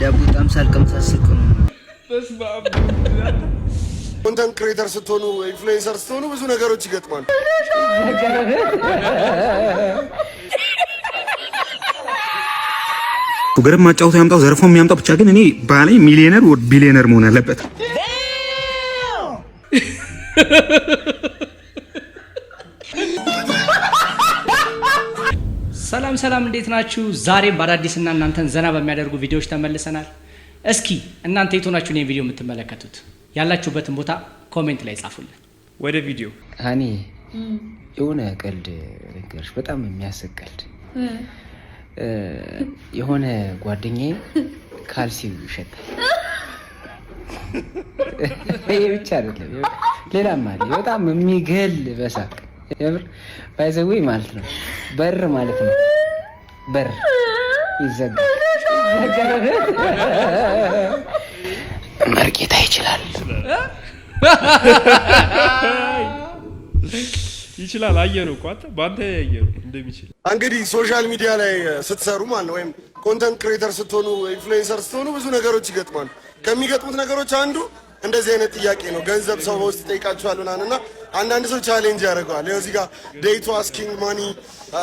ዳቦ ጣም ሳልቀምስ አስር ቀኑ ነው። በስመ አብ። Content creator ስትሆኑ፣ influencer ስትሆኑ ብዙ ነገሮች ይገጥማሉ። ሹገርም ማጫወቱ ያምጣው፣ ዘርፎ የሚያምጣው፣ ብቻ ግን እኔ ባሌ ሚሊዮነር ወይ ቢሊዮነር መሆን አለበት። ሰላም ሰላም፣ እንዴት ናችሁ? ዛሬም በአዳዲስና እናንተን ዘና በሚያደርጉ ቪዲዮዎች ተመልሰናል። እስኪ እናንተ የት ሆናችሁ ነው ቪዲዮ የምትመለከቱት? ያላችሁበትን ቦታ comment ላይ ጻፉልን። ወደ ቪዲዮ። Honey፣ የሆነ ቀልድ ልንገርሽ፣ በጣም የሚያስቅ ቀልድ። የሆነ ጓደኛዬ ካልሲው ይሸጣል። ይሄ ብቻ አይደለም፣ ሌላም አለ። በጣም የሚገል በሳቅ የምር by the way ማለት ነው። በር ማለት ነው፣ በር ይዘጋል። መርጌታ ይችላል። ይችላል። አየነው እኮ አንተ፣ በአንተ ያየነው እንደሚችል። እንግዲህ social media ላይ ስትሰሩ ማለት ነው ወይም content creator ስትሆኑ፣ influencer ስትሆኑ ብዙ ነገሮች ይገጥማሉ። ከሚገጥሙት ነገሮች አንዱ እንደዚህ አይነት ጥያቄ ነው። ገንዘብ ሰው በውስጥ ይጠይቃችኋል ምናምን እና አንዳንድ ሰው challenge ያደርገዋል። ይኸው እዚህ ጋር day two asking money፣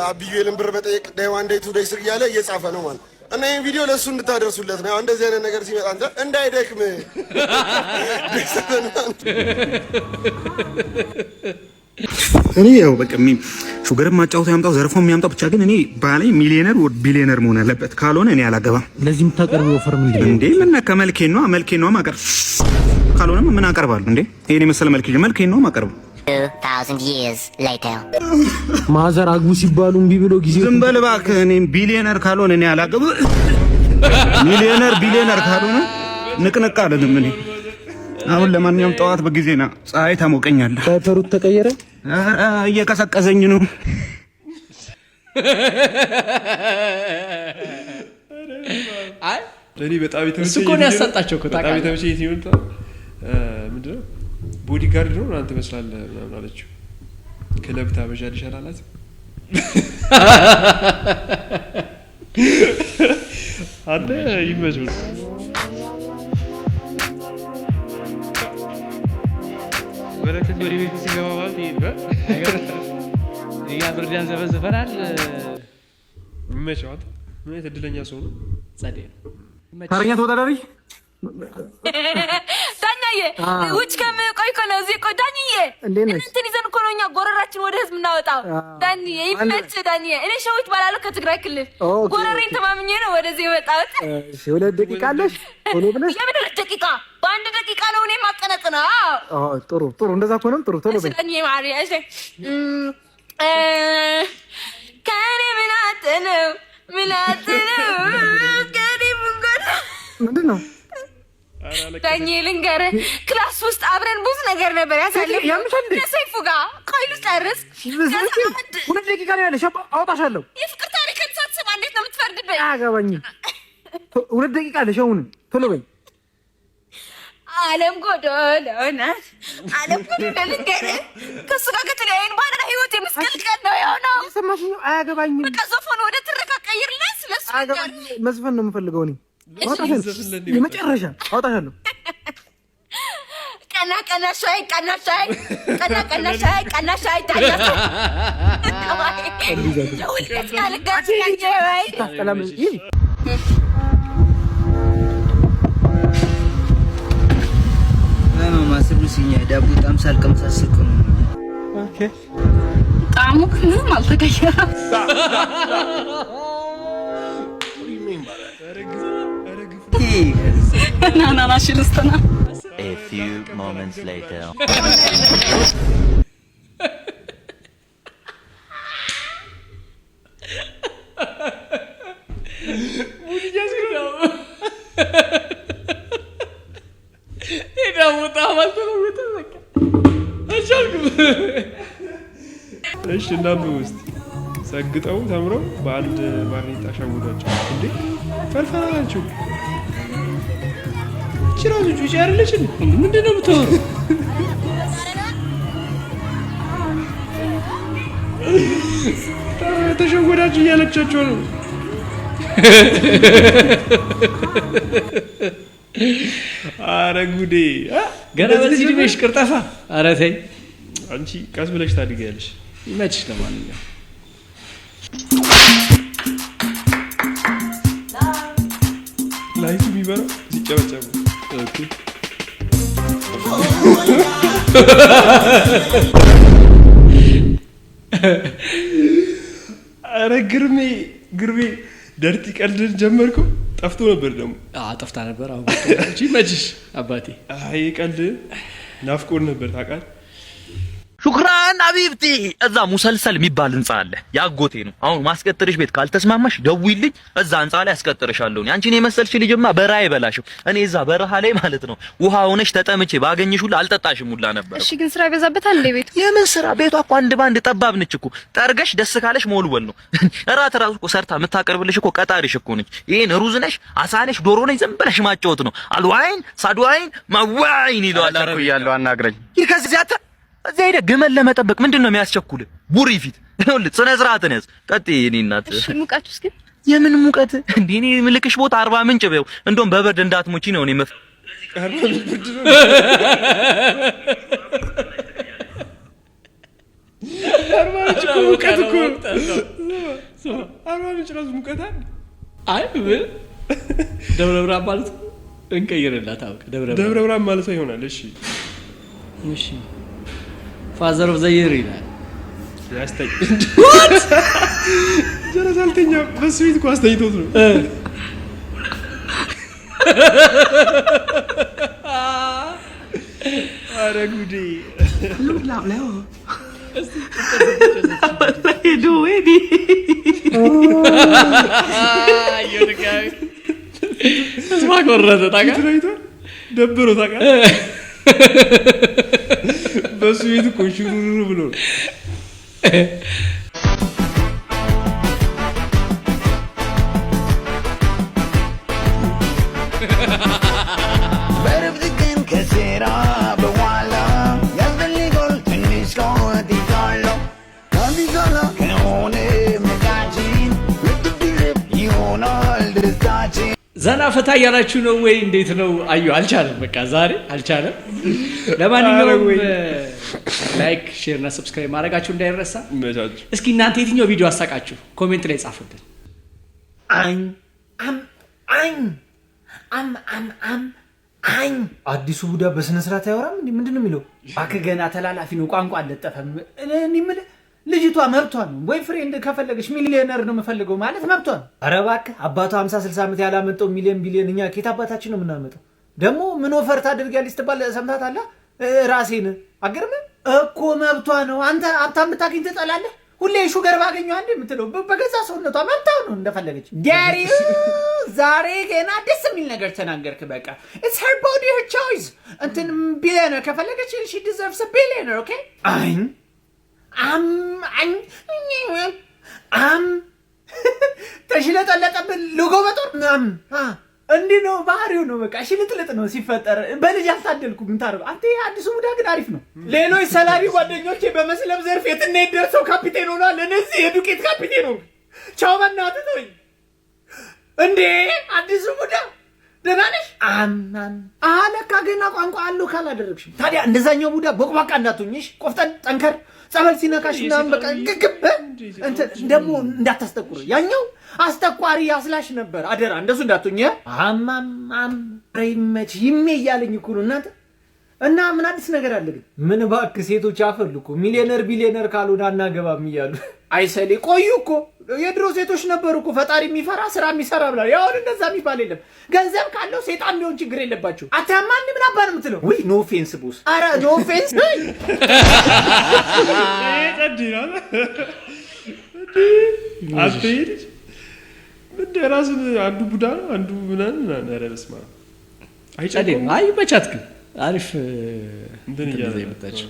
አብዩኤልን ብር መጠየቅ day one፣ day two፣ day three እያለ እየጻፈ ነው ማለት እና ይህን ቪዲዮ ለእሱ እንድታደርሱለት ነው። ያው እንደዚህ አይነት ነገር ሲመጣ አንተ እንዳይደክም day 7። እኔ ያው በቃ ሹገርም ማጫወቱ ያምጣው፣ ዘርፎ የሚያምጣው፣ ብቻ ግን እኔ ባሌ ሚሊዮነር ወይ ቢሊዮነር መሆን አለበት። ካልሆነ እኔ አላገባም። ለዚህ የምታቀርበው offer ምንድን ነው? እንዴ ምን ነካ? መልኬን ነው፣ መልኬን ነው ማቀርብ። ካልሆነም ምን አቀርባለሁ እንዴ? ይሄን የመሰለ መልክ ይዤ መልኬን ነው ማቀርበው። 2,000 years later. ማዘር አግቡ ሲባሉ እምቢ ብሎ ጊዜ ዝም በል እባክህ። እኔ ቢሊዮነር ካልሆነ እኔ አላገባም። ሚሊዮነር ቢሊዮነር ካልሆነ ንቅንቅ አልልም እኔ። አሁን ለማንኛውም ጠዋት በጊዜ ና፣ ፀሐይ ታሞቀኛለህ። ዳይፐሩት ተቀየረ። ኧረ እየቀሰቀዘኝ ነው። አይ እኔ በጣም የተመቸኝ እሱ እኮ ነው ያሳጣቸው እኮ። በጣም ታውቃለህ። የተመቸኝ የትኛው ነው? ምንድን ነው bodyguard ነው ምናምን ትመስላለህ ምናምን አለችው። ክለብ ታበዣልሻል አላት። አለ ይመችው። በረከት ወደ ቤቱ ሲገባ ማለት ይሄ ነው። እኛ ብርድ ያንዘፈዝፈናል። ይመቸው። አንተ ምን አይነት እድለኛ ሰው ነው? ጸዴ ነው። ተረኛ ተወዳዳሪ። ዳኛዬ፣ ውጭ ከምቆይ እኮ ነው እዚህ እኮ ዳኝዬ። እንዴት ነሽ? እንትን ይዘን እኮ ነው እኛ ጎረራችን ወደ ህዝብ እናወጣው። ዳኝዬ ይመችህ ዳኝዬ። እኔ ሸዊት እባላለሁ ከትግራይ ክልል። ጎረሬን ተማምኜ ነው ወደዚህ የመጣሁት። እሺ፣ 2 ደቂቃ አለሽ። ቶሎ ብለሽ። የምን 2 ደቂቃ? በ1 ደቂቃ ነው እኔ ማቀነጥነው። ኦ፣ ጥሩ ጥሩ፣ እንደዛ ከሆነም ጥሩ። ቶሎ እሺ በይ። ዳኝዬ ማሪ፣ እሺ፣ ከእኔ ምን አጥነው፣ ምን አጥነው፣ ከእኔ ምን ጎዳ ምንድን ነው? ዳኜ ልንገርህ፣ class ውስጥ አብረን ብዙ ነገር ነበር ያሳለፍነው። ያምሻል እንዴ? ከሰይፉ ጋር። ቆይ ልጨርስ። 2 ደቂቃ ነው ያለሽ። አውጣሻለሁ። የፍቅር ታሪክን ሳትሰማ እንዴት ነው የምትፈርድብኝ? አያገባኝም። 2 ደቂቃ አለሽ። አሁንም ቶሎ በይ። ዓለም ጎዶሎ ናት። ዓለም ጎዶሎ። ልንገርህ፣ ከእሱ ጋር ከተለያየን በኋላ ህይወት የምስቅልቅል ነው የሆነው። የሰማሽኝ? አያገባኝም። በቃ ዘፈኑ ወደ ትረካ ቀይርልኝ። ስለሱ አያገባኝም። መዝፈን ነው የምፈልገው እኔ። አውጣሻለሁ። የመጨረሻ አውጣሻለሁ። ቀና ቀና ሻይ፣ ቀና ሻይ፣ ቀና ቀና ሻይ፣ ቀና ሻይ፣ ዳኛ ደውልለት ካልጋጭ ወይ ታስጠላም። ይህ ማማ ስሉስኛ ዳቦ ጣም ሳልቀምስ አስር ቀኑ ነው። ጣዕሙ ምንም አልተቀየረም። ና ና ና፣ እሺ ልስጥና። A few moments later. የዳቦ ጣዕም አልተለወጠም። በቃ አልቻልኩም። እሺ እናንብብ ውስጥ ሰግጠው ተምረው በአንድ ባርኔጣ ሸውዷቸው። እንዴ ፈርፈራ ናቸው። እቺ ራሱ ጩጬ አይደለች እንዴ? ምንድን ነው የምታወራው? ተሸወዳችሁ እያለቻቸው ነው። አረ ጉዴ! ገና በዚህ እድሜሽ ቅርጠፋ። ኧረ ተይ። አንቺ ቀስ ብለሽ ታድጊያለሽ። ይመችሽ። ለማንኛውም Light ኡ የሚበራው ሲጨበጨቡ። Okay። አረ ግርሜ ግርሜ፣ dirty ቀልድን ጀመርኩ። ጠፍቶ ነበር ደግሞ። ጠፍታ ነበር። አሁን ይመችሽ አባቴ። አይ ቀልድ ናፍቆን ነበር ታውቃለህ። شكرا حبيبتي። እዛ ሙሰልሰል የሚባል ህንጻ አለ፣ ያጎቴ ነው። አሁን ማስቀጥርሽ ቤት ካልተስማማሽ ደውይልኝ፣ እዛ ህንጻ ላይ አስቀጥርሻለሁ። አንቺን የመሰልሽ ልጅማ በረሃ አይበላሽም። እኔ እዛ በረሃ ላይ ማለት ነው ውሃ ሆነሽ ተጠምቼ ባገኝሽ ሁላ አልጠጣሽም ሁላ ነበር። እሺ፣ ግን ስራ ይበዛበታል እንዴ ቤቱ? የምን ስራ? ቤቷ እኮ አንድ ባንድ ጠባብ ነች እኮ። ጠርገሽ ደስ ካለሽ መወልወል ነው። እራት ራሱ እኮ ሰርታ የምታቀርብልሽ እኮ ቀጣሪሽ እኮ ነች። ይሄን ሩዝ ነሽ፣ አሳ ነሽ፣ ዶሮ ነሽ፣ ዝም ብለሽ ማጫወት ነው። አልዋይን ሳድዋይን ማዋይን ይለዋል። አረብ እያለሁ አናግረኝ። ይህ ከዚያ እዚያ ሄደህ ግመል ለመጠበቅ ምንድን ነው የሚያስቸኩል? ቡሪ ፊት ይኸውልህ፣ ስነ ስርዓትን ያዝ። ቀጥይ የእኔ እናት። እሺ፣ ሙቀቱስ ግን? የምን ሙቀት እንዴ? እኔ የምልክሽ ቦታ አርባ ምንጭ በይው። እንደውም በበርድ እንዳትሞቺ ነው እኔ አርባ ምንጭ ብርድ ነው። አርባ ምንጭ እኮ ሙቀት እኮ ነው። አርባ ምንጭ ራሱ ሙቀት አለ። አይ ምን ደብረ ብርሃን ማለት እንቀይርላት። አውቅ ደብረ ብርሃን። ደብረ ብርሃን ማለት ይሆናል። እሺ። እሺ፣ father of the year ይላል። ያስተኝ ጀረስ አልተኛም። በሱ ቤት እኮ አስተኝቶት ነው። ኧረ ጉዴ! ลูกหลับแล้วเหรอ ดูให้ดี ተስፋ ቆረጠ። ታውቃለህ? ፊቱን አይቷል። ደብሮ ታውቃለህ። በሱ ቤት እኮ ሹሩሩ ብሎ ነው። በረፍት ቀን ከስራ በኋላ ያስፈልጋል ትንሽ ቆይታለሁ ከሚዛላ ከሆነ መጋችን ልትድርብ ይሆናል ደስታችን። ዘና ፈታ እያላችሁ ነው ወይ? እንዴት ነው? አዩ አልቻለም። በቃ ዛሬ አልቻለም። ለማንኛውም like፣ share እና subscribe ማድረጋችሁ እንዳይረሳ። ይመቻችሁ። እስኪ እናንተ የትኛው ቪዲዮ አሳቃችሁ? Comment ላይ ጻፉልን። አኝ አም አኝ አም አም አም አኝ። አዲሱ ቡዳ በስነ ስርዓት አያወራም እንዴ? ምንድን ነው የሚለው? እባክህ ገና ተላላፊ ነው፣ ቋንቋ አልለጠፈም። እኔ የምልህ ልጅቷ መብቷ ነው። Boyfriend ከፈለገች ሚሊዮነር ነው የምፈልገው ማለት መብቷ ነው። ኧረ እባክህ አባቷ 50 60 ዓመት ያላመጣው ሚሊዮን ቢሊዮን እኛ ኬት አባታችን ነው የምናመጣው? ደግሞ ምን offer ታደርጊያለሽ ስትባል ሰምታት አለ ራሴን አገርምም እኮ መብቷ ነው። አንተ ሀብታም ብታገኝ ትጠላለህ? ሁሌ sugar ባገኘው አንዴ የምትለው በገዛ ሰውነቷ መብቷ ነው እንደፈለገች። Daddy፣ ዛሬ ገና ደስ የሚል ነገር ተናገርክ። በቃ it's her body, her choice። እንትን ቢሊዮነር ከፈለገች she deserves billionaire, okay። አኝ አም አኝ አም ተሽለጠለጠብን ልጎ በጦር አም እንዲህ ነው ባህሪው ነው። በቃ ሽልጥልጥ ነው ሲፈጠር። በልጅ አልታደልኩም። ምን ታደርገው አንተ። ይሄ አዲሱ ቡዳ ግን አሪፍ ነው። ሌሎች ሰላቢ ጓደኞቼ በመስለም ዘርፍ የት እና የት ደርሰው ካፒቴን ሆኗል። እነዚህ የዱቄት ካፒቴን ነው። ቻው በእናትህ ተወኝ። እንዴ አዲሱ ቡዳ ደህና ነሽ? አማን ለካ ገና ቋንቋ አለው ካላደረግሽም። ታዲያ እንደዛኛው ቡዳ ቦቅቧቃ እንዳትሆኝሽ፣ ቆፍጠን ጠንከር፣ ጸበል ሲነካሽ ምናምን በቃ ግግብ እንትን ደግሞ እንዳታስጠቁር። ያኛው አስጠቋሪ አስላሽ ነበር። አደራ እንደሱ እንዳትሆኝ። አማም አም ይመች ይሜ እያለኝ እኮ ነው እናንተ። እና ምን አዲስ ነገር አለ ግን? ምን እባክህ ሴቶች አፈሉ እኮ millionaire billionaire ካልሆነ አናገባም እያሉ። አይሰሌ ቆዩ እኮ የድሮ ሴቶች ነበሩ እኮ ፈጣሪ የሚፈራ ስራ የሚሰራ ብላ። ያሁን እንደዛ የሚባል የለም። ገንዘብ ካለው ሴጣን ቢሆን ችግር የለባቸው። አታማን ምን አባ ነው የምትለው? ውይ no offense boss፣ አረ no offense። ጸድ ይላል። አንተ ይሄ ልጅ ምንድን ራሱን አንዱ ቡዳ ነው አንዱ ምናምን ምናምን። ኧረ በስመ አብ አይጨንቀውም። አይ መቻት ግን አሪፍ እንትን እያለ እንትን ይዛ የመጣችው።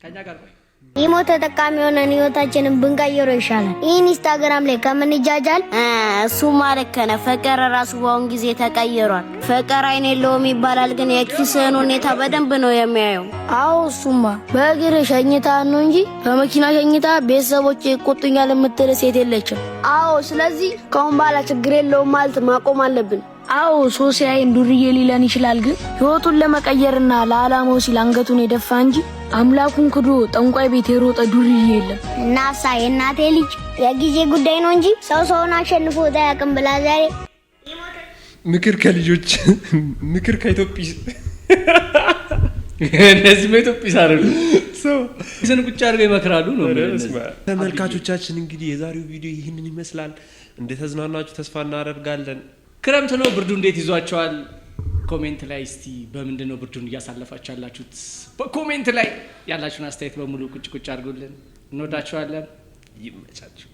ከኛ ጋር ቆይ። ኢሞ ተጠቃሚ ሆነን ህይወታችንን ብንቀይረው ይሻላል። ይህን ኢንስታግራም ላይ ከምንጃጃል። እሱ ማለት ነው። ፍቅር ራሱ በአሁን ጊዜ ተቀይሯል። ፍቅር አይን የለውም ይባላል፣ ግን የኪስህን ሁኔታ በደንብ ነው የሚያየው። አዎ፣ እሱማ በእግር ሸኝታ ነው እንጂ በመኪና ሸኝታ ቤተሰቦች ይቆጡኛል የምትል ሴት የለችም። አዎ፣ ስለዚህ ከአሁን በኋላ ችግር የለውም ማለት ማቆም አለብን። አዎ፣ ሶሲ አይን ዱርዬ ሊለን ይችላል፣ ግን ህይወቱን ለመቀየርና ለዓላማው ሲል አንገቱን የደፋ እንጂ አምላኩን ክዶ ጠንቋይ ቤት የሮጠ ዱርዬ የለም። እናሳ የእናቴ ልጅ፣ የጊዜ ጉዳይ ነው እንጂ ሰው ሰውን አሸንፎ አያውቅም ብላ ዛሬ ምክር ከልጆች፣ ምክር ከኢትዮጵያ። እነዚህ በኢትዮጵያ አይደሉ፣ ሰው ይዘን ቁጭ አድርገው ይመክራሉ ነው የምልህ እነዚህ። ተመልካቾቻችን፣ እንግዲህ የዛሬው ቪዲዮ ይህንን ይመስላል። እንደተዝናናችሁ ተስፋ እናደርጋለን። ክረምት ነው፣ ብርዱ እንዴት ይዟቸዋል? Comment ላይ እስቲ በምንድን ነው ብርዱን እያሳለፋችሁ ያላችሁት? በ comment ላይ ያላችሁን አስተያየት በሙሉ ቁጭ ቁጭ አድርጉልን። እንወዳችኋለን። ይመቻችሁ።